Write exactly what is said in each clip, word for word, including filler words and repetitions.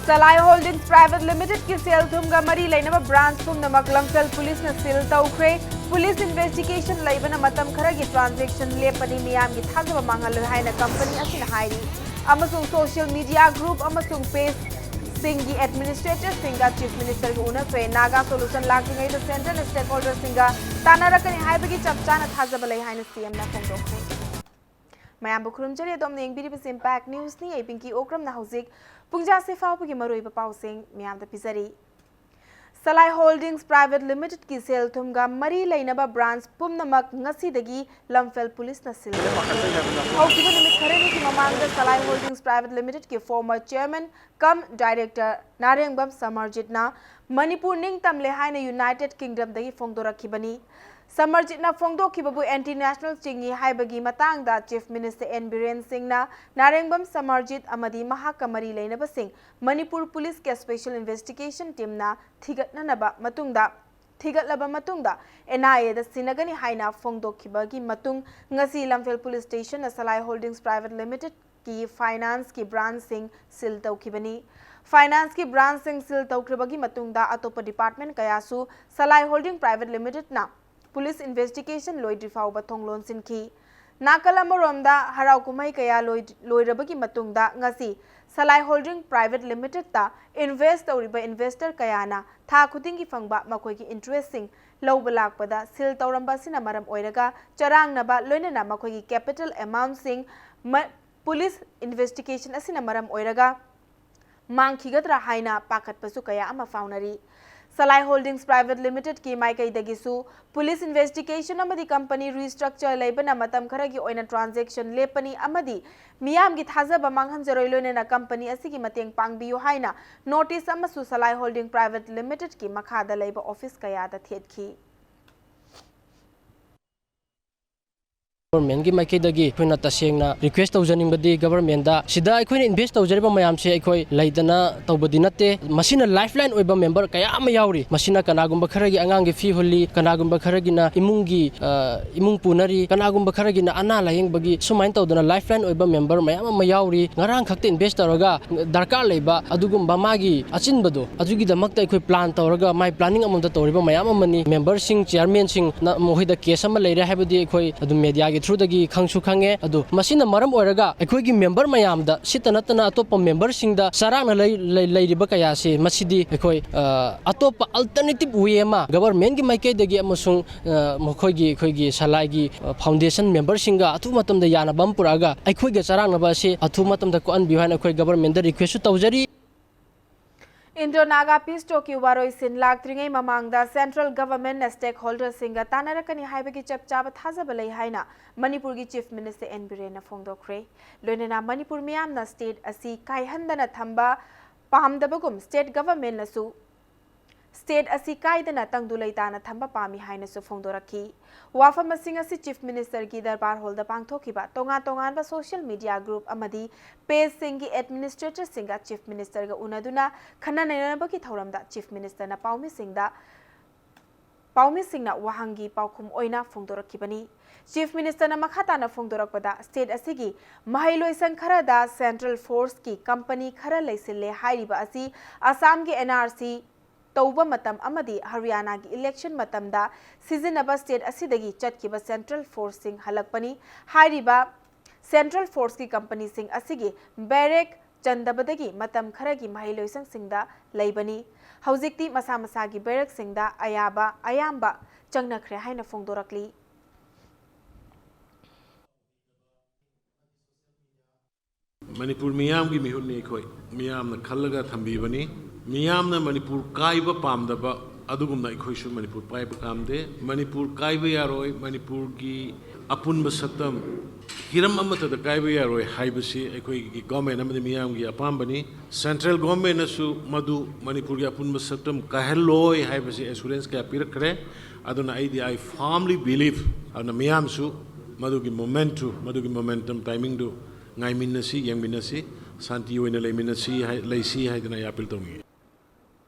Salai Holdings Private Limited ꯀꯤ ꯁꯦꯜ ꯊꯨꯝꯒ ꯃꯔꯤ ꯂꯩꯅꯕ branch ꯄꯨꯝꯅꯃꯛ ꯂꯝꯐꯦꯜ ꯄꯨꯂꯤꯁꯅ seal ꯇꯧꯈ꯭ꯔꯦ꯫ ꯄꯨꯂꯤꯁ investigation ꯂꯩꯕꯅ ꯃꯇꯝ ꯈꯔꯒꯤ transaction ꯂꯦꯞꯄꯅꯤ, ꯃꯤꯌꯥꯝꯒꯤ ꯊꯥꯖꯕ ꯃꯥꯡꯍꯜꯂꯣꯏ ꯍꯥꯏꯅ company ꯑꯁꯤꯅ ꯍꯥꯏꯔꯤ꯫ ꯑꯃꯁꯨꯡ social media group ꯑꯃꯁꯨꯡ page ꯁꯤꯡꯒꯤ administrator ꯁꯤꯡꯒ Chief Minister ꯒ ꯎꯅꯈ꯭ꯔꯦ꯫ Naga Solution ꯂꯥꯛꯇ꯭ꯔꯤꯉꯩꯗ central stakeholder ꯁꯤꯡꯒ ꯇꯥꯟꯅꯔꯛꯀꯅꯤ ꯍꯥꯏꯕꯒꯤ ꯆꯞ ꯆꯥꯅ ꯊꯥꯖꯕ ꯂꯩ ꯍꯥꯏꯅ C M ꯅ ꯐꯣꯡꯗꯣꯛꯈ꯭ꯔꯦ꯫ ꯃꯌꯥꯝꯕꯨ ꯈꯨꯔꯨꯝꯖꯔꯤ꯫ ꯑꯗꯣꯝꯅ ꯌꯦꯡꯕꯤꯔꯤꯕꯁꯤ Impact News ꯅꯤ꯫ ꯑꯩ ꯄꯤꯡꯀꯤ ꯑꯣꯀ꯭ꯔꯝꯅ ꯍꯧꯖꯤꯛ ꯄꯨꯡ ꯖꯥꯁꯦ ꯐꯥꯎꯕꯒꯤ ꯃꯔꯨꯑꯣꯏꯕ ꯄꯥꯎꯁꯤꯡ ꯃꯌꯥꯝꯗ ꯄꯤꯖꯔꯤ꯫ Salai Holdings Private Limited ꯀꯤ ꯁꯦꯜ ꯊꯨꯝꯒ ꯃꯔꯤ ꯂꯩꯅꯕ branch ꯄꯨꯝꯅꯃꯛ ꯉꯁꯤꯗꯒꯤ ꯂꯝꯐꯦꯜ ꯄꯨꯂꯤꯁꯅ seal ꯇꯧꯈ꯭ꯔꯦ꯫ ꯍꯧꯈꯤꯕ ꯅꯨꯃꯤꯠ ꯈꯔꯅꯤꯒꯤ ꯃꯃꯥꯡꯗ Salai Holdings Private Limited ꯀꯤ former chairman cum director ꯅꯥꯔꯦꯡꯕꯝ ꯁꯃꯔꯖꯤꯠꯅ ꯃꯅꯤꯄꯨꯔ ꯅꯤꯡꯇꯝꯂꯦ ꯍꯥꯏꯅ United Kingdom ꯗꯒꯤ ꯐꯣꯡꯗꯣꯔꯛꯈꯤꯕꯅꯤ꯫ ꯁꯃꯔꯖꯤꯠꯅ ꯐꯣꯡꯗꯣꯛꯈꯤꯕꯕꯨ anti national ꯆꯤꯡꯏ ꯍꯥꯏꯕꯒꯤ ꯃꯇꯥꯡꯗ Chief Minister N ꯕꯤꯔꯦꯟ ꯁꯤꯡꯅ ꯅꯥꯔꯦꯡꯕꯝ ꯁꯃꯔꯖꯤꯠ ꯑꯃꯗꯤ ꯃꯍꯥꯛꯀ ꯃꯔꯤ ꯂꯩꯅꯕꯁꯤꯡ ꯃꯅꯤꯄꯨꯔ ꯄꯨꯂꯤꯁꯀꯤ special investigation team ꯅ ꯊꯤꯒꯠꯅꯅꯕ ꯃꯇꯨꯡꯗ, ꯊꯤꯒꯠꯂꯕ ꯃꯇꯨꯡꯗ N I A ꯗ ꯁꯤꯟꯅꯒꯅꯤ ꯍꯥꯏꯅ ꯐꯣꯡꯗꯣꯛꯈꯤꯕꯒꯤ ꯃꯇꯨꯡ ꯉꯁꯤ ꯂꯝꯐꯦꯜ police station ꯅ Salai Holdings Private Limited ꯀꯤ finance ꯀꯤ branch ꯁꯤꯡ seal ꯇꯧꯈꯤꯕꯅꯤ꯫ Finance ꯀꯤ branch ꯁꯤꯡ seal ꯇꯧꯈ꯭ꯔꯕꯒꯤ ꯃꯇꯨꯡꯗ ꯑꯇꯣꯞꯄ department ꯀꯌꯥꯁꯨ Salai Holding Private Limited ꯅ police investigation ꯂꯣꯏꯗ꯭ꯔꯤ ꯐꯥꯎꯕ ꯊꯣꯡ ꯂꯣꯟꯁꯤꯟꯈꯤ꯫ ꯅꯥꯀꯜ ꯑꯃꯔꯣꯝꯗ ꯍꯔꯥꯎ ꯀꯨꯝꯍꯩ ꯀꯌꯥ ꯂꯣꯏ-, ꯂꯣꯏꯔꯕꯒꯤ ꯃꯇꯨꯡꯗ ꯉꯁꯤ Salai Holding Private Limited ꯇ invest ꯇꯧꯔꯤꯕ investor ꯀꯌꯥꯅ ꯊꯥ ꯈꯨꯗꯤꯡꯒꯤ ꯐꯪꯕ ꯃꯈꯣꯏꯒꯤ interest ꯁꯤꯡ ꯂꯧꯕ ꯂꯥꯛꯄꯗ seal ꯇꯧꯔꯝꯕ ꯑꯁꯤꯅ ꯃꯔꯝ ꯑꯣꯏꯔꯒ ꯆꯔꯥꯡꯅꯕ ꯂꯣꯏꯅꯅ ꯃꯈꯣꯏꯒꯤ capital amount ꯁꯤꯡ ꯃ-, police investigation ꯑꯁꯤꯅ ꯃꯔꯝ ꯑꯣꯏꯔꯒ ꯃꯥꯡꯈꯤꯒꯗ꯭ꯔꯥ ꯍꯥꯏꯅ ꯄꯥꯈꯠꯄꯁꯨ ꯀꯌꯥ ꯑꯃ ꯐꯥꯎꯅꯔꯤ꯫ Salai Holdings Private Limited ꯀꯤ ꯃꯥꯏꯀꯩꯗꯒꯤꯁꯨ police investigation ꯑꯃꯗꯤ company restructure ꯂꯩꯕꯅ ꯃꯇꯝ ꯈꯔꯒꯤ ꯑꯣꯏꯅ transaction ꯂꯦꯞꯄꯅꯤ ꯑꯃꯗꯤ ꯃꯤꯌꯥꯝꯒꯤ ꯊꯥꯖꯕ ꯃꯥꯡꯍꯟꯖꯔꯣꯏ, ꯂꯣꯏꯅꯅ company ꯑꯁꯤꯒꯤ ꯃꯇꯦꯡ ꯄꯥꯡꯕꯤꯌꯨ ꯍꯥꯏꯅ notice ꯑꯃꯁꯨ Salai Holding Private Limited ꯀꯤ ꯃꯈꯥꯗ ꯂꯩꯕ office ꯀꯌꯥꯗ ꯊꯦꯠꯈꯤ꯫ ꯒꯚꯔꯟꯃꯦꯟꯒꯤ ꯃꯥꯏꯀꯩꯗꯒꯤ ꯑꯩꯈꯣꯏꯅ ꯇꯁꯦꯡꯅ ꯔꯤꯀ꯭ꯋꯦꯁ ꯇꯧꯖꯅꯤꯡꯕꯗꯤ, ꯒꯚꯔꯟꯃꯦꯟꯗ ꯁꯤꯗ ꯑꯩꯈꯣꯏꯅ ꯏꯟꯚꯦꯁ ꯇꯧꯖꯔꯤꯕ ꯃꯌꯥꯝꯁꯦ ꯑꯩꯈꯣꯏ ꯂꯩꯗꯅ ꯇꯧꯕꯗꯤ ꯅꯠꯇꯦ꯫ ꯃꯁꯤꯅ ꯂꯥꯏꯐ ꯂꯥꯏꯟ ꯑꯣꯏꯕ ꯃꯦꯝꯕꯔ ꯀꯌꯥ ꯑꯃ ꯌꯥꯎꯔꯤ꯫ ꯃꯁꯤꯅ ꯀꯅꯥꯒꯨꯝꯕ ꯈꯔꯒꯤ ꯑꯉꯥꯡꯒꯤ ꯐꯤ ꯍꯨꯜꯂꯤ, ꯀꯅꯥꯒꯨꯝꯕ ꯈꯔꯒꯤꯅ ꯏꯃꯨꯡꯒꯤ, ꯑ, ꯏꯃꯨꯡ ꯄꯨꯅꯔꯤ, ꯀꯅꯥꯒꯨꯝꯕ ꯈꯔꯒꯤꯅ ꯑꯅꯥ ꯂꯥꯌꯦꯡꯕꯒꯤ, ꯁꯨꯃꯥꯏꯅ ꯇꯧꯗꯅ ꯂꯥꯏꯐ ꯂꯥꯏꯟ ꯑꯣꯏꯕ ꯃꯦꯝꯕꯔ ꯃꯌꯥꯝ ꯑꯃ ꯌꯥꯎꯔꯤ꯫ ꯉꯔꯥꯡ ꯈꯛꯇ ꯏꯟꯚꯦꯁ ꯇꯧꯔꯒ ꯗꯔꯀꯥꯔ ꯂꯩꯕ ꯑꯗꯨꯒꯨꯝꯕ ꯃꯥꯒꯤ ꯑꯆꯤꯟꯕꯗꯣ, ꯑꯗꯨꯒꯤꯗꯃꯛꯇ ꯑꯩꯈꯣꯏ ꯄ꯭ꯂꯥꯟ ꯇꯧꯔꯒ ꯃꯥꯏ ꯄ꯭ꯂꯥꯅꯤꯡ ꯑꯃꯃꯝꯇ ꯇꯧꯔꯤꯕ ꯃꯌꯥꯝ ꯑꯃꯅꯤ꯫ ꯃꯦꯝꯕꯔꯁꯤꯡ, ꯆꯤꯌꯔꯃꯦꯟꯁꯤꯡꯅ ꯃꯈꯣꯏꯗ ꯀꯦꯁ ꯑꯃ ꯂꯩꯔꯦ ꯍꯥꯏꯕꯗꯤ ꯑꯩꯈꯣꯏ ꯑꯗꯨꯝ ꯃꯦꯗꯤꯌꯥꯒꯤ ꯊ꯭ꯔꯨꯗꯒꯤ ꯈꯪꯁꯨ ꯈꯪꯉꯦ꯫ ꯑꯗꯣ ꯃꯁꯤꯅ ꯃꯔꯝ ꯑꯣꯏꯔꯒ ꯑꯩꯈꯣꯏꯒꯤ ꯃꯦꯝꯕꯔ ꯃꯌꯥꯝꯗ ꯁꯤꯇ ꯅꯠꯇꯅ ꯑꯇꯣꯞꯄ ꯃꯦꯝꯕꯔꯁꯤꯡꯗ ꯆꯔꯥꯡꯅ ꯂꯩ-, ꯂꯩ-, ꯂꯩꯔꯤꯕ ꯀꯌꯥꯁꯤ, ꯃꯁꯤꯗꯤ ꯑꯩꯈꯣꯏ, ꯑ, ꯑꯇꯣꯞꯄ ꯑꯜꯇꯔꯅꯦꯇꯤꯞ ꯋꯦ ꯑꯃ ꯒꯚꯔꯟꯃꯦꯟꯒꯤ ꯃꯥꯏꯀꯩꯗꯒꯤ ꯑꯃꯁꯨꯡ, ꯑ, ꯃꯈꯣꯏꯒꯤ, ꯑꯩꯈꯣꯏꯒꯤ ꯁꯂꯥꯏꯒꯤ, ꯑ, ꯐꯥꯎꯟꯗꯦꯁꯟ ꯃꯦꯝꯕꯔꯁꯤꯡꯒ ꯑꯊꯨꯕ ꯃꯇꯝꯗ ꯌꯥꯅꯕ ꯑꯃ ꯄꯨꯔꯛꯑꯒ ꯑꯩꯈꯣꯏꯒ ꯆꯔꯥꯡꯅꯕ ꯑꯁꯤ ꯑꯊꯨꯕ ꯃꯇꯝꯗ ꯀꯣꯛꯍꯟꯕꯤꯌꯨ ꯍꯥꯏꯅ ꯑꯩꯈꯣꯏ ꯒꯚꯔꯟꯃꯦꯟꯗ ꯔꯤꯀ꯭ꯋꯦꯁꯁꯨ ꯇꯧꯖꯔꯤ꯫ ꯏꯟꯗꯣ ꯅꯥꯒꯥ ꯄꯤꯁ ꯇꯣꯛꯀꯤ ꯋꯥꯔꯣꯏꯁꯤꯟ ꯂꯥꯛꯇ꯭ꯔꯤꯉꯩ ꯃꯃꯥꯡꯗ ꯁꯦꯟꯇ꯭ꯔꯦꯜ ꯒꯚꯔꯟꯃꯦꯟꯅ ꯁ꯭ꯇꯦꯛ ꯍꯣꯜꯗꯔꯁꯤꯡꯒ ꯇꯥꯟꯅꯔꯛꯀꯅꯤ ꯍꯥꯏꯕꯒꯤ ꯆꯞ ꯆꯥꯕ ꯊꯥꯖꯕ ꯂꯩ ꯍꯥꯏꯅ ꯃꯅꯤꯄꯨꯔꯒꯤ ꯆꯤꯐ ꯃꯤꯅꯤꯁꯇꯔ ꯑꯦꯟ ꯕꯤꯔꯦꯟꯅ ꯐꯣꯡꯗꯣꯛꯈ꯭ꯔꯦ꯫ ꯂꯣꯏꯅꯅ ꯃꯅꯤꯄꯨꯔ ꯃꯤꯌꯥꯝꯅ ꯁ꯭ꯇꯦꯠ ꯑꯁꯤ ꯀꯥꯏꯍꯟꯗꯅ ꯊꯝꯕ ꯄꯥꯝꯗꯕꯒꯨꯝ ꯁ꯭ꯇꯦꯠ ꯒꯚꯔꯟꯃꯦꯟꯅꯁꯨ ꯁ꯭ꯇꯦꯠ ꯑꯁꯤ ꯀꯥꯏꯗꯅ ꯇꯪꯗꯨ ꯂꯩꯇꯥꯅ ꯊꯝꯕ ꯄꯥꯝꯃꯤ ꯍꯥꯏꯅꯁꯨ ꯐꯣꯡꯗꯣꯔꯛꯈꯤ꯫ ꯋꯥꯐꯝ ꯑꯁꯤꯡ ꯑꯁꯤ ꯆꯤꯐ ꯃꯤꯅꯤꯁꯇꯔꯒꯤ ꯗꯔꯕꯥꯔ ꯍꯣꯜꯗ ꯄꯥꯡꯊꯣꯛꯈꯤꯕ ꯇꯣꯉꯥꯟ ꯇꯣꯉꯥꯟꯕ ꯁꯣꯁꯤꯌꯦꯜ ꯃꯤꯗꯤꯌꯥ ꯒ꯭ꯔꯨꯞ ꯑꯃꯗꯤ ꯄꯦꯖꯁꯤꯡꯒꯤ ꯑꯦꯗꯃꯤꯅꯤꯁꯇ꯭ꯔꯦꯇꯔꯁꯤꯡꯒ ꯆꯤꯐ ꯃꯤꯅꯤꯁꯇꯔꯒ ꯎꯅꯗꯨꯅ ꯈꯟꯅ ꯅꯩꯅꯅꯕꯒꯤ ꯊꯧꯔꯝꯗ ꯆꯤꯐ ꯃꯤꯅꯤꯁꯇꯔꯅ ꯄꯥꯎꯃꯤꯁꯤꯡꯗ, ꯄꯥꯎꯃꯤꯁꯤꯡꯅ ꯋꯥꯍꯪꯒꯤ ꯄꯥꯎꯈꯨꯝ ꯑꯣꯏꯅ ꯐꯣꯡꯗꯣꯔꯛꯈꯤꯕꯅꯤ꯫ ꯆꯤꯐ ꯃꯤꯅꯤꯁꯇꯔꯅ ꯃꯈꯥ ꯇꯥꯅ ꯐꯣꯡꯗꯣꯔꯛꯄꯗ, ꯁ꯭ꯇꯦꯠ ꯑꯁꯤꯒꯤ ꯃꯍꯩꯂꯣꯏꯁꯪ ꯈꯔꯗ ꯁꯦꯟꯇ꯭ꯔꯦꯜ ꯐꯣꯔꯁꯀꯤ ꯀꯝꯄꯅꯤ ꯈꯔ ꯂꯩꯁꯤꯜꯂꯦ ꯍꯥꯏꯔꯤꯕ ꯑꯁꯤ ꯑꯁꯥꯝꯒꯤ ꯑꯦꯟ ꯑꯥꯔ ꯁꯤ ꯇꯧꯕ ꯃꯇꯝ ꯑꯃꯗꯤ ꯍꯔꯤꯌꯥꯅꯥꯒꯤ ꯏꯂꯦꯛꯁꯟ ꯃꯇꯝꯗ ꯁꯤꯖꯤꯟꯅꯕ ꯁ꯭ꯇꯦꯠ ꯑꯁꯤꯗꯒꯤ ꯆꯠꯈꯤꯕ ꯁꯦꯟꯇ꯭ꯔꯦꯜ ꯐꯣꯔꯁꯁꯤꯡ ꯍꯜꯂꯛꯄꯅꯤ꯫ ꯍꯥꯏꯔꯤꯕ ꯁꯦꯟꯇ꯭ꯔꯦꯜ ꯐꯣꯔꯁꯀꯤ ꯀꯝꯄꯅꯤꯁꯤꯡ ꯑꯁꯤꯒꯤ ꯕꯦꯔꯦꯛ ꯆꯟꯗꯕꯗꯒꯤ ꯃꯇꯝ ꯈꯔꯒꯤ ꯃꯍꯩꯂꯣꯏꯁꯪꯁꯤꯡꯗ ꯂꯩꯕꯅꯤ꯫ ꯍꯧꯖꯤꯛꯇꯤ ꯃꯁꯥ ꯃꯁꯥꯒꯤ ꯕꯦꯔꯦꯛꯁꯤꯡꯗ ꯑꯌꯥꯕ ꯑꯌꯥꯝꯕ ꯆꯪꯅꯈ꯭ꯔꯦ ꯍꯥꯏꯅ ꯐꯣꯡꯗꯣꯔꯛꯂꯤ꯫ ꯃꯅꯤꯄꯨꯔ ꯃꯤꯌꯥꯝꯒꯤ ꯃꯤꯍꯨꯠꯅꯤ ꯑꯩꯈꯣꯏ꯫ ꯃꯤꯌꯥꯝꯅ ꯈꯜꯂꯒ ꯊꯝꯕꯤꯕꯅꯤ꯫ ꯃꯤꯌꯥꯝꯅ ꯃꯅꯤꯄꯨꯔ ꯀꯥꯏꯕ ꯄꯥꯝꯗꯕ ꯑꯗꯨꯒꯨꯝꯅ ꯑꯩꯈꯣꯏꯁꯨ ꯃꯅꯤꯄꯨꯔ ꯀꯥꯏꯕ ꯄꯥꯝꯗꯦ꯫ ꯃꯅꯤꯄꯨꯔ ꯀꯥꯏꯕ ꯌꯥꯔꯣꯏ, ꯃꯅꯤꯄꯨꯔꯒꯤ ꯑꯄꯨꯟꯕ ꯁꯛꯇꯝ ꯍꯤꯔꯝ ꯑꯃꯠꯇꯗ ꯀꯥꯏꯕ ꯌꯥꯔꯣꯏ ꯍꯥꯏꯕꯁꯤ ꯑꯩꯈꯣꯏꯒꯤ ꯒꯣꯔꯃꯦꯟ ꯑꯃꯗꯤ ꯃꯤꯌꯥꯝꯒꯤ ꯑꯄꯥꯝꯕꯅꯤ꯫ ꯁꯦꯟꯇ꯭ꯔꯦꯜ ꯒꯣꯔꯃꯦꯟꯅꯁꯨ ꯃꯗꯨ ꯃꯅꯤꯄꯨꯔꯒꯤ ꯑꯄꯨꯟꯕ ꯁꯛꯇꯝ ꯀꯥꯏꯍꯜꯂꯣꯏ ꯍꯥꯏꯕꯁꯤ ꯑꯦꯁꯨꯔꯦꯟꯁ ꯀꯌꯥ ꯄꯤꯔꯛꯈ꯭ꯔꯦ꯫ ꯑꯗꯨꯅ ꯑꯩꯗꯤ I firmly believe, ꯑꯗꯨꯅ ꯃꯤꯌꯥꯝꯁꯨ ꯃꯗꯨꯒꯤ ꯃꯣꯃꯦꯟꯠꯇꯨ, ꯃꯗꯨꯒꯤ ꯃꯣꯃꯦꯟꯇꯝ ꯇꯥꯏꯃꯤꯡꯗꯨ ꯉꯥꯏꯃꯤꯟꯅꯁꯤ, ꯌꯦꯡꯃꯤꯟꯅꯁꯤ, ꯁꯥꯟꯇꯤ ꯑꯣꯏꯅ ꯂꯩꯃꯤꯟꯅꯁꯤ ꯍꯥꯏ-, ꯂꯩꯁꯤ ꯍꯥꯏꯗꯅ ꯑꯩ ꯑꯥꯄꯤꯜ ꯇꯧꯅꯤꯡꯏ꯫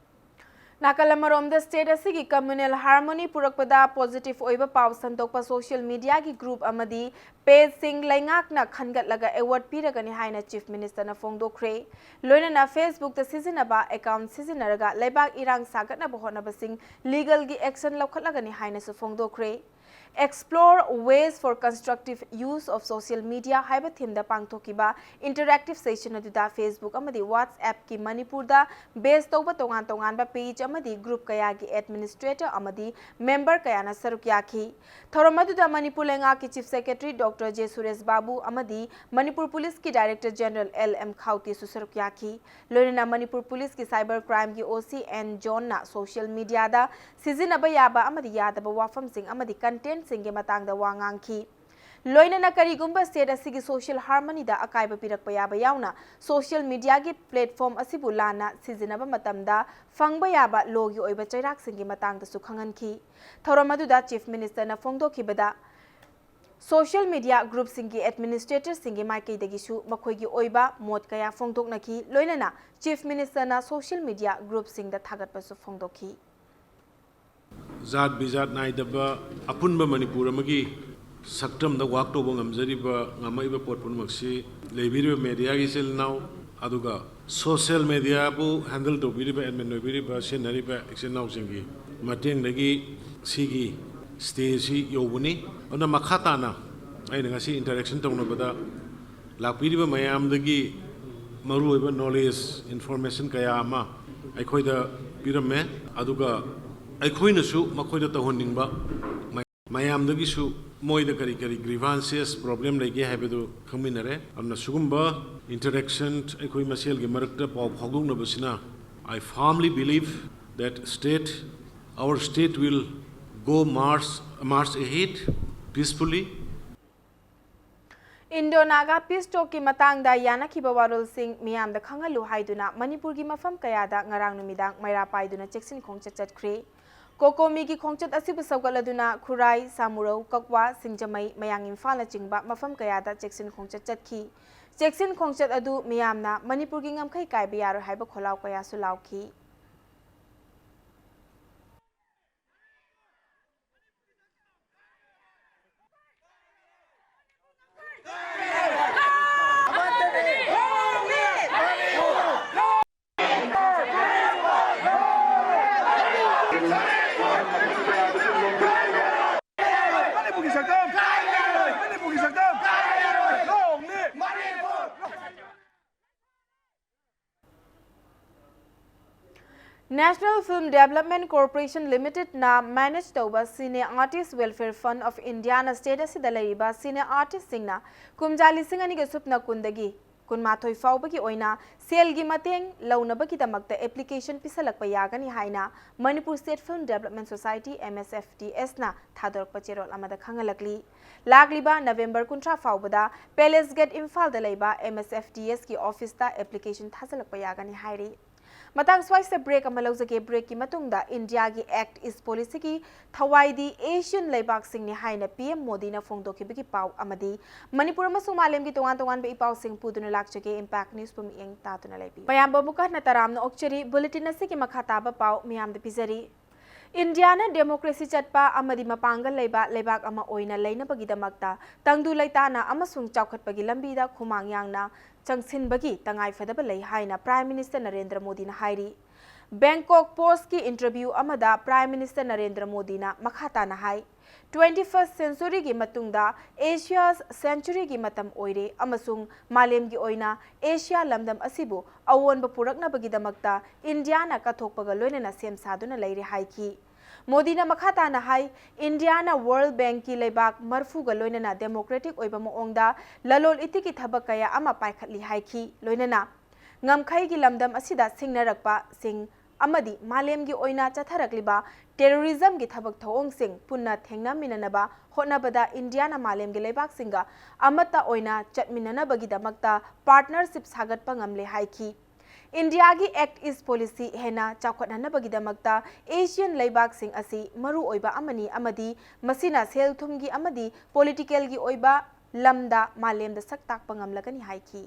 ꯅꯥꯀꯜ ꯑꯃꯔꯣꯝꯗ, ꯁ꯭ꯇꯦꯠ ꯑꯁꯤꯒꯤ ꯀꯝꯃ꯭ꯌꯨꯅꯦꯜ ꯍꯥꯔꯃꯣꯅꯤ ꯄꯨꯔꯛꯄꯗ ꯄꯣꯖꯤꯇꯤꯚ ꯑꯣꯏꯕ ꯄꯥꯎ ꯁꯟꯗꯣꯛꯄ ꯁꯣꯁꯤꯌꯦꯜ ꯃꯤꯗꯤꯌꯥꯒꯤ ꯒ꯭ꯔꯨꯞ ꯑꯃꯗꯤ ꯄꯦꯖꯁꯤꯡ ꯂꯩꯉꯥꯛꯅ ꯈꯟꯒꯠꯂꯒ ꯑꯦꯋꯥꯔꯗ ꯄꯤꯔꯒꯅꯤ ꯍꯥꯏꯅ ꯆꯤꯐ ꯃꯤꯅꯤꯁꯇꯔꯅ ꯐꯣꯡꯗꯣꯛꯈ꯭ꯔꯦ꯫ ꯂꯣꯏꯅꯅ ꯐꯦꯁꯕꯨꯛꯇ ꯁꯤꯖꯤꯟꯅꯕ ꯑꯦꯀꯥꯎꯟꯠ ꯁꯤꯖꯤꯟꯅꯔꯒ ꯂꯩꯕꯥꯛ ꯏꯔꯥꯡ ꯁꯥꯒꯠꯅꯕ ꯍꯣꯠꯅꯕꯁꯤꯡ ꯂꯤꯒꯦꯜꯒꯤ ꯑꯦꯛꯁꯟ ꯂꯧꯈꯠꯂꯒꯅꯤ ꯍꯥꯏꯅꯁꯨ ꯐꯣꯡꯗꯣꯛꯈ꯭ꯔꯦ꯫ Explore ways for constructive use of social media ꯍꯥꯏꯕ ꯊꯤꯝꯗ ꯄꯥꯡꯊꯣꯛꯈꯤꯕ ꯏꯟꯇꯔꯦꯛꯇꯤꯚ ꯁꯦꯁꯟ ꯑꯗꯨꯗ ꯐꯦꯁꯕꯨꯛ ꯑꯃꯗꯤ ꯋꯥꯠꯁꯑꯦꯞꯀꯤ ꯃꯅꯤꯄꯨꯔꯗ ꯕꯦꯖ ꯇꯧꯕ ꯇꯣꯉꯥꯟ ꯇꯣꯉꯥꯟꯕ ꯄꯦꯖ ꯑꯃꯗꯤ ꯒ꯭ꯔꯨꯞ ꯀꯌꯥꯒꯤ ꯑꯦꯗꯃꯤꯅꯤꯁꯇ꯭ꯔꯦꯇꯔ ꯑꯃꯗꯤ ꯃꯦꯝꯕꯔ ꯀꯌꯥꯅ ꯁꯔꯨꯛ ꯌꯥꯈꯤ꯫ ꯊꯧꯔꯝ ꯑꯗꯨꯗ ꯃꯅꯤꯄꯨꯔ ꯂꯩꯉꯥꯛꯀꯤ chief secretary doctor J Suresh Babu ꯑꯃꯗꯤ ꯃꯅꯤꯄꯨꯔ ꯄꯨꯂꯤꯁꯀꯤ ꯗꯥꯏꯔꯦꯛꯇꯔ ꯖꯦꯅꯔꯦꯜ ꯑꯦꯜ ꯑꯦꯝ ꯈꯥꯎꯇꯦꯁꯨ ꯁꯔꯨꯛ ꯌꯥꯈꯤ꯫ ꯂꯣꯏꯅꯅ ꯃꯅꯤꯄꯨꯔ ꯄꯨꯂꯤꯁꯀꯤ ꯁꯥꯏꯕꯔ ꯀ꯭ꯔꯥꯏꯝꯒꯤ ꯑꯣ ꯁꯤ ꯑꯦꯟ ꯖꯣꯟꯅ ꯁꯣꯁꯤꯌꯦꯜ ꯃꯤꯗꯤꯌꯥꯗ ꯁꯤꯖꯤꯟꯅꯕ ꯌꯥꯕ ꯑꯃꯗꯤ ꯌꯥꯗꯕ ꯋꯥꯐꯝꯁꯤꯡ ꯑꯃꯗꯤ ꯀꯟꯇꯦꯟꯠꯁꯤꯡꯒꯤ ꯃꯇꯥꯡꯗ ꯋꯥ ꯉꯥꯡꯈꯤ꯫ ꯂꯣꯏꯅꯅ ꯀꯔꯤꯒꯨꯝꯕ ꯁ꯭ꯇꯦꯠ ꯑꯁꯤꯒꯤ ꯁꯣꯁꯤꯌꯦꯜ ꯍꯥꯔꯃꯅꯤꯗ ꯑꯀꯥꯏꯕ ꯄꯤꯔꯛꯄ ꯌꯥꯕ ꯌꯥꯎꯅ ꯁꯣꯁꯤꯌꯦꯜ ꯃꯤꯗꯤꯌꯥꯒꯤ ꯄ꯭ꯂꯦꯠꯐꯣꯔꯝ ꯑꯁꯤꯕꯨ ꯂꯥꯟꯅ ꯁꯤꯖꯤꯟꯅꯕ ꯃꯇꯝꯗ ꯐꯪꯕ ꯌꯥꯕ ꯂꯣꯒꯤ ꯑꯣꯏꯕ ꯆꯩꯔꯥꯛꯁꯤꯡꯒꯤ ꯃꯇꯥꯡꯗꯁꯨ ꯈꯪꯍꯟꯈꯤ꯫ ꯊꯧꯔꯝ ꯑꯗꯨꯗ ꯆꯤꯐ ꯃꯤꯅꯤꯁꯇꯔꯅ ꯐꯣꯡꯗꯣꯛꯈꯤꯕꯗ ꯁꯣꯁꯤꯌꯦꯜ ꯃꯤꯗꯤꯌꯥ ꯒ꯭ꯔꯨꯞꯁꯤꯡꯒꯤ ꯑꯦꯗꯃꯤꯅꯤꯁꯇ꯭ꯔꯦꯇꯔꯁꯤꯡꯒꯤ ꯃꯥꯏꯀꯩꯗꯒꯤꯁꯨ ꯃꯈꯣꯏꯒꯤ ꯑꯣꯏꯕ ꯃꯣꯠ ꯀꯌꯥ ꯐꯣꯡꯗꯣꯛꯅꯈꯤ꯫ ꯂꯣꯏꯅꯅ ꯆꯤꯐ ꯃꯤꯅꯤꯁꯇꯔꯅ ꯁꯣꯁꯤꯌꯦꯜ ꯃꯤꯗꯤꯌꯥ ꯒ꯭ꯔꯨꯞꯁꯤꯡꯗ ꯊꯥꯒꯠꯄꯁꯨ ꯐꯣꯡꯗꯣꯛꯈꯤ꯫ ꯖꯥꯠ ꯕꯤꯖꯥꯠ ꯅꯥꯏꯗꯕ ꯑꯄꯨꯟꯕ ꯃꯅꯤꯄꯨꯔ ꯑꯃꯒꯤ ꯁꯛꯇꯝꯗ ꯋꯥꯛ ꯇꯧꯕ ꯉꯝꯖꯔꯤꯕ, ꯉꯝꯃꯛꯏꯕ ꯄꯣꯠ ꯄꯨꯝꯅꯃꯛꯁꯤ ꯂꯩꯕꯤꯔꯤꯕ ꯃꯦꯗꯤꯌꯥꯒꯤ ꯏꯆꯤꯜ ꯏꯅꯥꯎ, ꯑꯗꯨꯒ ꯁꯣꯁꯤꯌꯦꯜ ꯃꯦꯗꯤꯌꯥꯕꯨ ꯍꯦꯟꯗꯜ ꯇꯧꯕꯤꯔꯤꯕ, ꯑꯦꯗꯃꯤꯟ ꯑꯣꯏꯕꯤꯔꯤꯕ, ꯁꯤꯖꯤꯟꯅꯔꯤꯕ ꯏꯆꯤꯜ ꯏꯅꯥꯎꯁꯤꯡꯒꯤ ꯃꯇꯦꯡꯗꯒꯤ ꯁꯤꯒꯤ ꯁ꯭ꯇꯦꯖꯁꯤ ꯌꯧꯕꯅꯤ꯫ ꯑꯗꯨꯅ ꯃꯈꯥ ꯇꯥꯅ ꯑꯩꯅ ꯉꯁꯤ ꯏꯟꯇꯔꯦꯛꯁꯟ ꯇꯧꯅꯕꯗ ꯂꯥꯛꯄꯤꯔꯤꯕ ꯃꯌꯥꯝꯗꯒꯤ ꯃꯔꯨꯑꯣꯏꯕ ꯅꯣꯂꯦꯖ, ꯏꯟꯐꯣꯔꯃꯦꯁꯟ ꯀꯌꯥ ꯑꯃ ꯑꯩꯈꯣꯏꯗ ꯄꯤꯔꯝꯃꯦ꯫ ꯑꯗꯨꯒ ꯑꯩꯈꯣꯏꯅꯁꯨ ꯃꯈꯣꯏꯗ ꯇꯧꯍꯟꯅꯤꯡꯕ, ꯃꯌꯥꯝꯗꯒꯤꯁꯨ ꯃꯣꯏꯗ ꯀꯔꯤ ꯀꯔꯤ ꯒ꯭ꯔꯤꯚꯥꯟꯁꯦꯁ, ꯄ꯭ꯔꯣꯕ꯭ꯂꯦꯝ ꯂꯩꯒꯦ ꯍꯥꯏꯕꯗꯨ ꯈꯪꯃꯤꯟꯅꯔꯦ꯫ ꯑꯗꯨꯅ ꯁꯤꯒꯨꯝꯕ ꯏꯟꯇꯔꯦꯛꯁꯟ ꯑꯩꯈꯣꯏ ꯃꯁꯦꯜꯒꯤ ꯃꯔꯛꯇ ꯄꯥꯎ ꯐꯥꯎꯗꯣꯛꯅꯕꯁꯤꯅ, I firmly believe that state, our state will go march, march ahead peacefully. Indo Naga peace ꯇꯣꯛꯀꯤ ꯃꯇꯥꯡꯗ ꯌꯥꯅꯈꯤꯕ ꯋꯥꯔꯣꯜꯁꯤꯡ ꯃꯤꯌꯥꯝꯗ ꯈꯪꯍꯜꯂꯨ ꯍꯥꯏꯗꯨꯅ ꯃꯅꯤꯄꯨꯔꯒꯤ ꯃꯐꯝ ꯀꯌꯥꯗ ꯉꯔꯥꯡ ꯅꯨꯃꯤꯗꯥꯡ ꯃꯩꯔꯥ ꯄꯥꯏꯗꯨꯅ ꯆꯦꯛꯁꯤꯟ ꯈꯣꯡꯆꯠ ꯆꯠꯈ꯭ꯔꯦ꯫ ꯀꯣꯀꯣꯃꯤꯒꯤ ꯈꯣꯡꯆꯠ ꯑꯁꯤꯕꯨ ꯁꯧꯒꯠꯂꯗꯨꯅ ꯈꯨꯔꯥꯏ, ꯁꯥꯃꯨꯔꯧ, ꯀꯛꯋꯥ, ꯁꯤꯡꯖꯃꯩ, ꯃꯌꯥꯡ ꯏꯝꯐꯥꯜꯅꯆꯤꯡꯕ ꯃꯐꯝ ꯀꯌꯥꯗ ꯆꯦꯛꯁꯤꯟ ꯈꯣꯡꯆꯠ ꯆꯠꯈꯤ꯫ ꯆꯦꯛꯁꯤꯟ ꯈꯣꯡꯆꯠ ꯑꯗꯨ ꯃꯤꯌꯥꯝꯅ ꯃꯅꯤꯄꯨꯔꯒꯤ ꯉꯝꯈꯩ ꯀꯥꯏꯕ ꯌꯥꯔꯣꯏ ꯍꯥꯏꯕ ꯈꯣꯜꯂꯥꯎ ꯀꯌꯥꯁꯨ ꯂꯥꯎꯈꯤ꯫ National Film Development Corporation Limitedꯅ manage ꯇꯧꯕ Cine Artist Welfare Fund of Indiaꯅ state ꯑꯁꯤꯗ ꯂꯩꯔꯤꯕ cine artistꯁꯤꯡꯅ ꯀꯨꯝꯖꯥ ꯂꯤꯁꯤꯡ ꯑꯅꯤꯒ ꯁꯨꯞꯅ ꯀꯨꯟꯗꯒꯤ ꯀꯨꯟꯃꯥꯊꯣꯏ ꯐꯥꯎꯕꯒꯤ ꯑꯣꯏꯅ ꯁꯦꯜꯒꯤ ꯃꯇꯦꯡ ꯂꯧꯅꯕꯒꯤꯗꯃꯛꯇ application ꯄꯤꯁꯜꯂꯛꯄ ꯌꯥꯒꯅꯤ ꯍꯥꯏꯅ Manipur State Film Development Society, M S F D Sꯅ ꯊꯥꯗꯣꯔꯛꯄ ꯆꯦꯔꯣꯜ ꯑꯃꯗ ꯈꯪꯍꯜꯂꯛꯂꯤ꯫ ꯂꯥꯛꯂꯤꯕ November ꯀꯨꯟꯊ꯭ꯔꯥ ꯐꯥꯎꯕꯗ Palace Gate ꯏꯝꯐꯥꯜꯗ ꯂꯩꯕ M S F D Sꯀꯤ officeꯇ application ꯊꯥꯖꯤꯜꯂꯛꯄ ꯌꯥꯒꯅꯤ ꯍꯥꯏꯔꯤ꯫ ꯃꯇꯥꯡ ꯁ꯭ꯋꯥꯏꯁꯤꯗ break ꯑꯃ ꯂꯧꯖꯒꯦ꯫ Breakꯀꯤ ꯃꯇꯨꯡꯗ Indiaꯒꯤ Act East Policyꯒꯤ ꯊꯋꯥꯏꯗꯤ Asian ꯂꯩꯕꯥꯛꯁꯤꯡꯅꯤ ꯍꯥꯏꯅ P M ꯃꯣꯗꯤꯅ ꯐꯣꯡꯗꯣꯛꯈꯤꯕꯒꯤ ꯄꯥꯎ ꯑꯃꯗꯤ ꯃꯅꯤꯄꯨꯔ ꯑꯃꯁꯨꯡ ꯃꯥꯂꯦꯝꯒꯤ ꯇꯣꯉꯥꯟ ꯇꯣꯉꯥꯟꯕ ꯏ ꯄꯥꯎꯁꯤꯡ ꯄꯨꯗꯨꯅ ꯂꯥꯛꯆꯒꯦ꯫ Impact Newsꯄꯨ ꯃꯤꯠꯌꯦꯡ ꯇꯥꯗꯨꯅ ꯂꯩꯕꯤꯌꯨ꯫ ꯃꯌꯥꯝꯕꯨ ꯑꯃꯨꯛꯀ ꯍꯟꯅ ꯇꯔꯥꯝꯅ ꯑꯣꯛꯆꯔꯤ꯫ Bulletin ꯑꯁꯤꯒꯤ ꯃꯈꯥ ꯇꯥꯕ ꯄꯥꯎ ꯃꯤꯌꯥꯝꯗ ꯄꯤꯖꯔꯤ꯫ ꯏꯟꯗꯤꯌꯥꯅ democracy ꯆꯠꯄ ꯑꯃꯗꯤ ꯃꯄꯥꯡꯒꯜ ꯂꯩꯕ ꯂꯩꯕꯥꯛ ꯑꯃ ꯑꯣꯏꯅ ꯂꯩꯅꯕꯒꯤꯗꯃꯛꯇ ꯇꯪꯗꯨ ꯂꯩꯇꯥꯅ ꯑꯃꯁꯨꯡ ꯆꯥꯎꯈꯠꯄꯒꯤ ꯂꯝꯕꯤꯗ ꯈꯨꯃꯥꯡ ꯌꯥꯡꯅ ꯆꯪꯁꯤꯟꯕꯒꯤ ꯇꯉꯥꯏꯐꯗꯕ ꯂꯩ ꯍꯥꯏꯅ Prime Minister ꯅꯔꯦꯟꯗ꯭ꯔ ꯃꯣꯗꯤꯅ ꯍꯥꯏꯔꯤ꯫ Bangkok Postꯀꯤ interview ꯑꯃꯗ Prime Minister ꯅꯔꯦꯟꯗ꯭ꯔ ꯃꯣꯗꯤꯅ ꯃꯈꯥ ꯇꯥꯅ ꯍꯥꯏ, twenty first centuryꯒꯤ ꯃꯇꯨꯡꯗ Asia's centuryꯒꯤ ꯃꯇꯝ ꯑꯣꯏꯔꯦ ꯑꯃꯁꯨꯡ ꯃꯥꯂꯦꯝꯒꯤ ꯑꯣꯏꯅ ꯑꯦꯁꯤꯌꯥ ꯂꯝꯗꯝ ꯑꯁꯤꯕꯨ ꯑꯑꯣꯟꯕ ꯄꯨꯔꯛꯅꯕꯒꯤꯗꯃꯛꯇ ꯏꯟꯗꯤꯌꯥꯅ ꯀꯠꯊꯣꯛꯄꯒ ꯂꯣꯏꯅꯅ ꯁꯦꯝ ꯁꯥꯗꯨꯅ ꯂꯩꯔꯦ ꯍꯥꯏꯈꯤ꯫ ꯃꯣꯗꯤꯅ ꯃꯈꯥ ꯇꯥꯅ ꯍꯥꯏ, ꯏꯟꯗꯤꯌꯥꯅ World Bankꯀꯤ ꯂꯩꯕꯥꯛ ꯃꯔꯐꯨꯒ ꯂꯣꯏꯅꯅ democratic ꯑꯣꯏꯕ ꯃꯑꯣꯡꯗ ꯂꯂꯣꯟ ꯏꯇꯤꯛꯀꯤ ꯊꯕꯛ ꯀꯌꯥ ꯑꯃ ꯄꯥꯏꯈꯠꯂꯤ ꯍꯥꯏꯈꯤ꯫ ꯂꯣꯏꯅꯅ ꯉꯝꯈꯩꯒꯤ ꯂꯝꯗꯝ ꯑꯁꯤꯗ ꯁꯤꯡꯅꯔꯛꯄꯁꯤꯡ ꯑꯃꯗꯤ ꯃꯥꯂꯦꯝꯒꯤ ꯑꯣꯏꯅ ꯆꯠꯊꯔꯛꯂꯤꯕ terrorismꯒꯤ ꯊꯕꯛ ꯊꯧꯑꯣꯡꯁꯤꯡ ꯄꯨꯟꯅ ꯊꯦꯡꯅꯃꯤꯟꯅꯅꯕ ꯍꯣꯠꯅꯕꯗ ꯏꯟꯗꯤꯌꯥꯅ ꯃꯥꯂꯦꯝꯒꯤ ꯂꯩꯕꯥꯛꯁꯤꯡꯒ ꯑꯃꯠꯇ ꯑꯣꯏꯅ ꯆꯠꯃꯤꯟꯅꯅꯕꯒꯤꯗꯃꯛꯇ partnership ꯁꯥꯒꯠꯄ ꯉꯝꯂꯦ ꯍꯥꯏꯈꯤ꯫ ꯏꯟꯗꯤꯌꯥꯒꯤ Act East Policy ꯍꯦꯟꯅ ꯆꯥꯎꯈꯠꯍꯟꯅꯕꯒꯤꯗꯃꯛꯇ ꯑꯦꯁꯤꯌꯥꯟ ꯂꯩꯕꯥꯛꯁꯤꯡ ꯑꯁꯤ ꯃꯔꯨ ꯑꯣꯏꯕ ꯑꯃꯅꯤ ꯑꯃꯗꯤ ꯃꯁꯤꯅ ꯁꯦꯜ ꯊꯨꯝꯒꯤ ꯑꯃꯗꯤ ꯄꯣꯂꯤꯇꯤꯀꯦꯜꯒꯤ ꯑꯣꯏꯕ ꯂꯝꯗ ꯃꯥꯂꯦꯝꯗ ꯁꯛ ꯇꯥꯛꯄ ꯉꯝꯂꯒꯅꯤ ꯍꯥꯏꯈꯤ꯫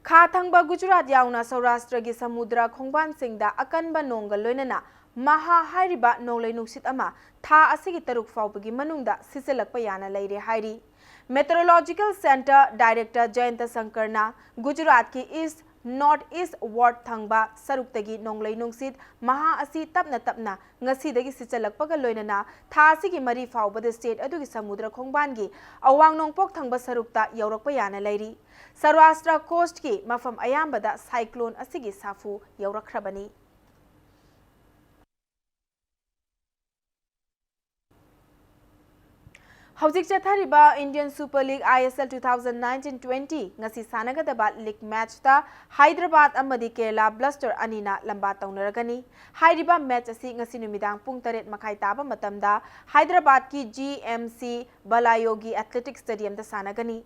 ꯈꯥ ꯊꯪꯕ ꯒꯨꯖꯔꯥꯠ ꯌꯥꯎꯅ ꯁꯧꯔꯥꯁꯇ꯭ꯔꯒꯤ ꯁꯃꯨꯗ꯭ꯔ ꯈꯣꯡꯕꯥꯟꯁꯤꯡꯗ ꯑꯀꯟꯕ ꯅꯣꯡꯒ ꯂꯣꯏꯅꯅ ꯃꯍꯥ ꯍꯥꯏꯔꯤꯕ ꯅꯣꯡꯂꯩ ꯅꯨꯡꯁꯤꯠ ꯑꯃ ꯊꯥ ꯑꯁꯤꯒꯤ ꯇꯔꯨꯛ ꯐꯥꯎꯕꯒꯤ ꯃꯅꯨꯡꯗ ꯁꯤꯖꯤꯜꯂꯛꯄ ꯌꯥꯅ ꯂꯩꯔꯦ ꯍꯥꯏꯔꯤ꯫ Meteorological Centre Director ꯖꯌꯟꯇ ꯁꯪꯀꯔꯅ ꯒꯨꯖꯔꯥꯠꯀꯤ East North East ward ꯊꯪꯕ ꯁꯔꯨꯛꯇꯒꯤ ꯅꯣꯡꯂꯩ ꯅꯨꯡꯁꯤꯠ ꯃꯍꯥ ꯑꯁꯤ ꯇꯞꯅ ꯇꯞꯅ ꯉꯁꯤꯗꯒꯤ ꯁꯤꯠꯆꯜꯂꯛꯄꯒ ꯂꯣꯏꯅꯅ ꯊꯥ ꯑꯁꯤꯒꯤ ꯃꯔꯤ ꯐꯥꯎꯕꯗ state ꯑꯗꯨꯒꯤ ꯁꯃꯨꯗ꯭ꯔ ꯈꯣꯡꯕꯥꯟꯒꯤ ꯑꯋꯥꯡ ꯅꯣꯡꯄꯣꯛ ꯊꯪꯕ ꯁꯔꯨꯛꯇ ꯌꯧꯔꯛꯄ ꯌꯥꯅ ꯂꯩꯔꯤ꯫ ꯁꯧꯔꯥꯁꯇ꯭ꯔ coastꯀꯤ ꯃꯐꯝ ꯑꯌꯥꯝꯕꯗ cyclone ꯑꯁꯤꯒꯤ ꯁꯥꯐꯨ ꯌꯧꯔꯛꯈ꯭ꯔꯕꯅꯤ꯫ ꯍꯧꯖꯤꯛ ꯆꯠꯊꯔꯤꯕ Indian Super League, I S L, two thousand nineteen twenty ꯉꯁꯤ ꯁꯥꯟꯅꯒꯗꯕ league matchꯇ ꯍꯥꯏꯗ꯭ꯔꯕꯥꯗ ꯑꯃꯗꯤ ꯀꯦꯔꯂꯥ ꯕ꯭ꯂꯥꯁꯇꯔ ꯑꯅꯤꯅ ꯂꯝꯕꯥ ꯇꯧꯅꯔꯒꯅꯤ꯫ ꯍꯥꯏꯔꯤꯕ match ꯑꯁꯤ ꯉꯁꯤ ꯅꯨꯃꯤꯗꯥꯡ ꯄꯨꯡ ꯇꯔꯦꯠ ꯃꯈꯥꯏ ꯇꯥꯕ ꯃꯇꯝꯗ ꯍꯥꯏꯗ꯭ꯔꯕꯥꯗꯀꯤ G M C Balayogi Athletic Stadiumꯗ ꯁꯥꯟꯅꯒꯅꯤ꯫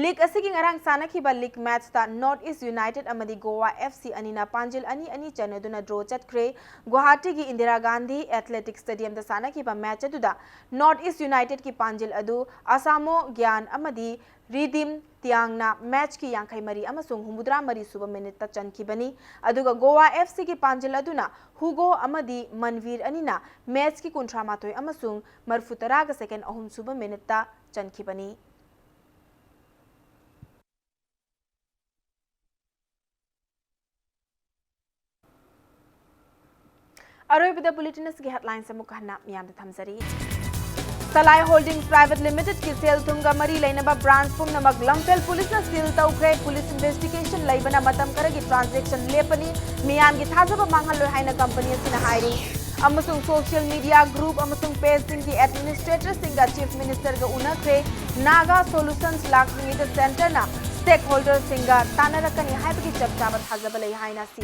League ꯑꯁꯤꯒꯤ ꯉꯔꯥꯡ ꯁꯥꯟꯅꯈꯤꯕ league matchꯇ North East United ꯑꯃꯗꯤ Goa F C ꯑꯅꯤꯅ ꯄꯥꯟꯖꯤꯜ ꯑꯅꯤ ꯑꯅꯤ ꯆꯟꯅꯗꯨꯅ draw ꯆꯠꯈ꯭ꯔꯦ꯫ ꯒꯨꯋꯥꯍꯥꯇꯤꯒꯤ ꯏꯟꯗꯤꯔꯥ ꯒꯥꯟꯙꯤ Athletic Stadiumꯗ ꯁꯥꯟꯅꯈꯤꯕ match ꯑꯗꯨꯗ North East Unitedꯀꯤ ꯄꯥꯟꯖꯤꯜ ꯑꯗꯨ ꯑꯁꯥꯃꯣ ꯒ꯭ꯌꯥꯟ ꯑꯃꯗꯤ ꯔꯤꯗꯤꯝ ꯇꯤꯌꯥꯡꯅ matchꯀꯤ ꯌꯥꯡꯈꯩ ꯃꯔꯤ ꯑꯃꯁꯨꯡ ꯍꯨꯝꯐꯨꯇꯔꯥ ꯃꯔꯤ ꯁꯨꯕ minuteꯇ ꯆꯟꯈꯤꯕꯅꯤ꯫ ꯑꯗꯨꯒ Goa F Cꯒꯤ ꯄꯥꯟꯖꯤꯜ ꯑꯗꯨꯅ ꯍꯨꯒꯣ ꯑꯃꯗꯤ ꯃꯟꯚꯤꯔ ꯑꯅꯤꯅ matchꯀꯤ ꯀꯨꯟꯊ꯭ꯔꯥ ꯃꯥꯊꯣꯏ ꯑꯃꯁꯨꯡ ꯃꯔꯤꯐꯨ ꯇꯔꯥꯒ second ꯑꯍꯨꯝ ꯁꯨꯕ minuteꯇ ꯆꯟꯈꯤꯕꯅꯤ꯫ ꯑꯔꯣꯏꯕꯗ bulletin ꯑꯁꯤꯒꯤ headlines ꯑꯃꯨꯛ ꯍꯟꯅ ꯃꯤꯌꯥꯝꯗ ꯊꯝꯖꯔꯤ꯫ ꯁꯂꯥꯏ Holdings Private Limitedꯀꯤ ꯁꯦꯜ ꯊꯨꯝꯒ ꯃꯔꯤ ꯂꯩꯅꯕ branch ꯄꯨꯝꯅꯃꯛ ꯂꯝꯐꯦꯜ policeꯅ seal ꯇꯧꯈ꯭ꯔꯦ꯫ Police investigation ꯂꯩꯕꯅ ꯃꯇꯝ ꯈꯔꯒꯤ transaction ꯂꯦꯞꯄꯅꯤ꯫ ꯃꯤꯌꯥꯝꯒꯤ ꯊꯥꯖꯕ ꯃꯥꯡꯍꯜꯂꯣꯏ ꯍꯥꯏꯅ company ꯑꯁꯤꯅ ꯍꯥꯏꯔꯤ꯫ ꯑꯃꯁꯨꯡ social media group ꯑꯃꯁꯨꯡ pageꯁꯤꯡꯒꯤ administratorꯁꯤꯡꯒ Chief Ministerꯒ ꯎꯅꯈ꯭ꯔꯦ꯫ Naga Solutions ꯂꯥꯛꯇ꯭ꯔꯤꯉꯩꯗ centreꯅ stakeholderꯁꯤꯡꯒ ꯇꯥꯟꯅꯔꯛꯀꯅꯤ ꯍꯥꯏꯕꯒꯤ ꯆꯞ ꯆꯥꯕ ꯊꯥꯖꯕ ꯂꯩ ꯍꯥꯏꯅ C